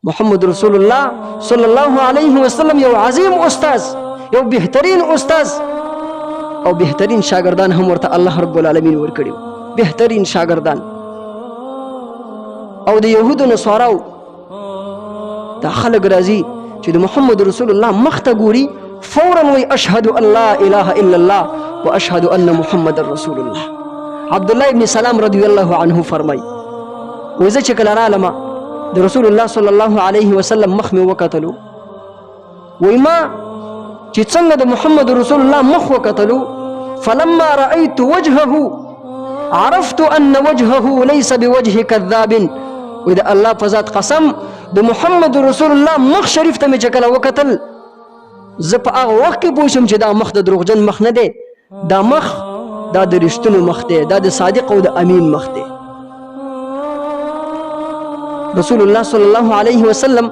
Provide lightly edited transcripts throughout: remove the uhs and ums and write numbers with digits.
محمد رسول الله صلی الله علیه وسلم یو عظیم استاد، یو بهترین استاد او بهترین شاګردان هم ورته الله رب العالمین ورکړي، بهترین شاګردان. او د یهودو نصاراو دا خلک راځي چې د محمد رسول الله مخ ته ګوري، فورا وایي اشهد ان لا اله الا الله واشهد ان محمد رسول الله. عبد الله ابن سلام رضی الله عنه فرمایي، وایي زه چې کله رالم د رسول الله صلی الله علیه وسلم مخ مې وکتلو، وایي ما چې څنګه د محمد رسول الله مخ وکتلو، فلما رأيت وجهه عرفت أن وجهه ليس بوجه كذاب. وایي د الله په ذات قسم، د محمد رسول الله مخ شریف ته مې چې کله وکتل، زه په هغه وخت کې پوه شوم چې دا مخ د دروغجن مخ نه دی، دا مخ دا د رښتونو مخ دی، دا د صادق او د امین مخ دی. رسول الله صلی الله علیه وسلم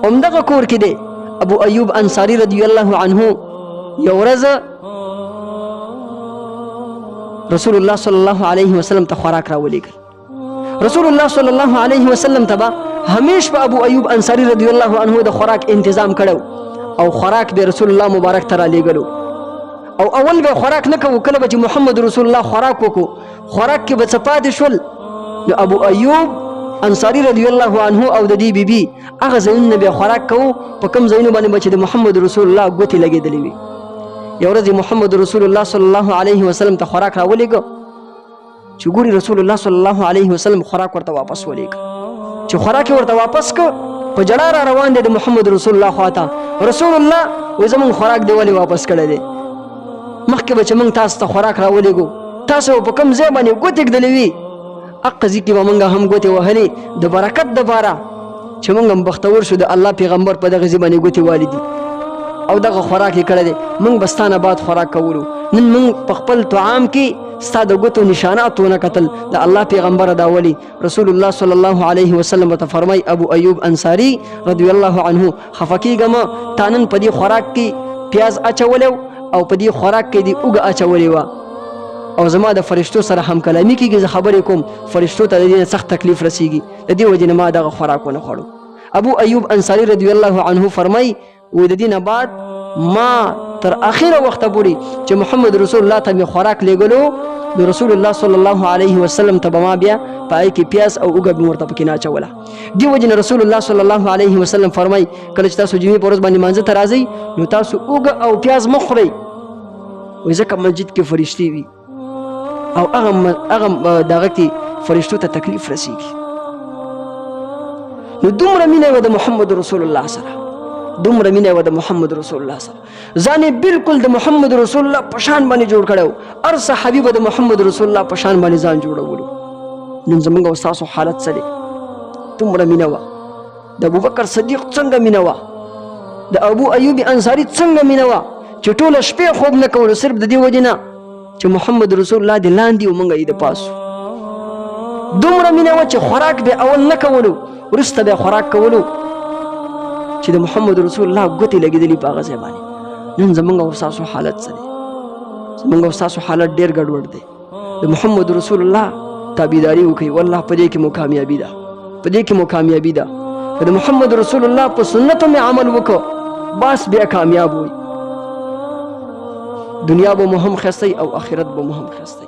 همدغه کور کې دی. ابو ایوب انصاری رضی الله عنه یو ورځ رسول الله صلی الله علیه وسلم ته خوراک راولېږل. رسول الله صلی الله علیه وسلم ته به همیش په ابو ایوب انصاری رضی الله عنه د خوراک انتظام کړو او خوراک به رسول الله مبارک ته رالیږلو. او اول به خوراک نه کوو، کله به چې محمد رسول الله خوراک وکړو، خوراک کې به څه پاتې شول، نو ابو ایوب انصاری رضی الله عنه او د دې بیبي هغه ځایونه به خوراک کوو په کوم ځایونو باندې به چې د محمد رسول الله ګوتې لګېدلې وي. یو ورځ محمد رسول الله صلی الله علیه وسلم ته خوراک راولېږه، چې ګوري رسول الله صلی الله علیه وسلم خوراک ورته واپس ولېږه. چې خوراک یې ورته واپس که، په ژړا را روان دی د محمد رسول الله خواته. رسول الله وایي زموږ خوراک دی ولې واپس کړی دی؟ مخکې به چې موږ تاسو ته خوراک راولېږو، تاسو به په کوم ځای باندې ګوتې ږدلې وي، هقه ځای کې به موږ هم ګوتې وهلې د برکت دپاره چې موږ هم بختور شو، د الله پیغمبر په دغه ځای باندې ګوتې والي دي او دغه خوراک یې کړی دی، موږ به ستا نه بعد خوراک کولو. نن موږ په خپل طعام کې ستا د ګوتو نشانات ونه کتل، د الله پیغمبر دا ولي؟ رسول الله صلی الله علیه وسلم ورته فرمایي، ابو ایوب انصاری رضی الله عنه، خفه کېږه مه، تا نن په دې خوراک کې پیاز اچولی او په دې خوراک کې دې اوږه اچولې وه او زما د فرشتو سره همکلامي کېږي، زه خبرې کوم، فرشتو ته د دې نه سخت تکلیف رسېږي، د دې وجې نه ما دغه خوراک ونه خوړو. ابو ایوب انصاری رضی الله عنه فرمایي، وایي د دې نه بعد ما تر اخره وخته پورې چې محمد رسول الله ته مې خوراک لېږلو، نو رسول الله صلی الله علیه وسلم ته به ما بیا په هغې کې پیاز او اوږه به مې ورته پکې نه اچوله. دې وجې نه رسول الله صلی الله علیه وسلم فرمایي، کله چې تاسو جمعې په ورځ باندې مانځه ته راځئ، نو تاسو اوږه او پیاز مه خورئ، وایي ځکه مسجد کې فرشتې وي او هغه دغه کې فرشتو ته تکلیف رسیږي. نو دومره مینه وه د محمد رسول الله سره، دومره مینه وه د محمد رسول الله سره، ځان یې بالکل د محمد رسول الله په شان باندې جوړ کړی و. هر صحابي به د محمد رسول الله په شان باندې ځان جوړولو. نن زموږ او ستاسو حالت څه دی؟ دومره مینه وه د ابوبکر صدیق، څنګه مینه وه د ابو ایوب انصاري، څنګه مینه وه چې ټوله شپې خوب نه کولو، صرف د دې وجې نه چې محمد رسول الله دې لاندې او موږ یې د پاسو. دومره مینه وه چې خوراک به اول نه کولو، وروسته به خوراک کولو چې د محمد رسول الله ګوتې لګېدلې په هغه ځای باندې. نن زمونږ او ستاسو حالت څه دی؟ زمونږ او ستاسو حالت ډېر ګډوډ دی. د محمد رسول الله تابعداري وکړئ، والله په دې کې مو کامیابي ده، په دې کې مو کامیابي ده. که د محمد رسول الله په سنتو مې عمل وکړو، بس بیا کامیاب وئ، دنیا به مو هم ښایسته او آخرت به مو هم ښایسته.